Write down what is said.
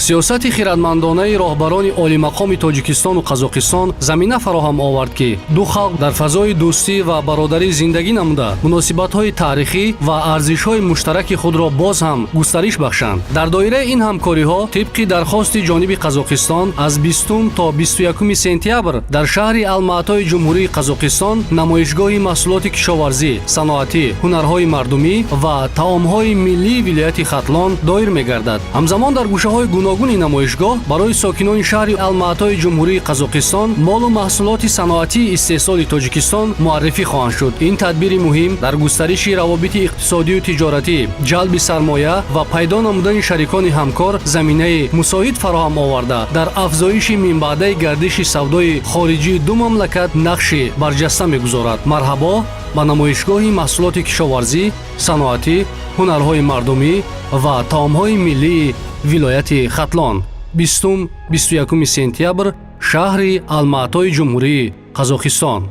Сиёсати хирадмандонаи роҳбарони олимақоми Тоҷикистону Қазоқистон замина фароҳам овард, ки ду халқ дар фазои дӯстӣ ва бародарӣ зиндагӣ намуда, муносибатҳои таърихӣ ва арзишҳои муштараки худро боз ҳам густариш бахшанд. Дар доираи ин ҳамкориҳо, тибқи дархости ҷониби Қазоқистон, аз 20 то 21 сентябр дар шаҳри Алмаатои Ҷумҳурии Қазоқистон намоишгоҳи маҳсулоти кишоварзӣ, саноатӣ, ҳунарҳои мардумӣ ва таомҳои миллии вилояти Хатлон доир мегардад. Ҳамзамон, дар гӯшаҳои гуногуни намоишгоҳ барои сокинони шаҳри Алмаатои Ҷумҳурии Қазоқистон молу маҳсулоти саноатии истеҳсоли Тоҷикистон муаррифӣ хоҳанд шуд. Ин тадбири муҳим дар густариши равобити иқтисодию тиҷоратӣ, ҷалби сармоя ва пайдо намудани шарикони ҳамкор заминаи мусоид фароҳам оварда, дар афзоиши минбаъдаи гардиши савдои хориҷии ду мамлакат нақши барҷаста мегузорад. Марҳабо ба намоишгоҳи маҳсулоти кишоварзӣ, саноатӣ, ҳунарҳои мардумӣ ва таомҳои миллии вилояти Хатлон. 20-21 сентябр, шаҳри Алмаатои Ҷумҳурии Қазоқистон.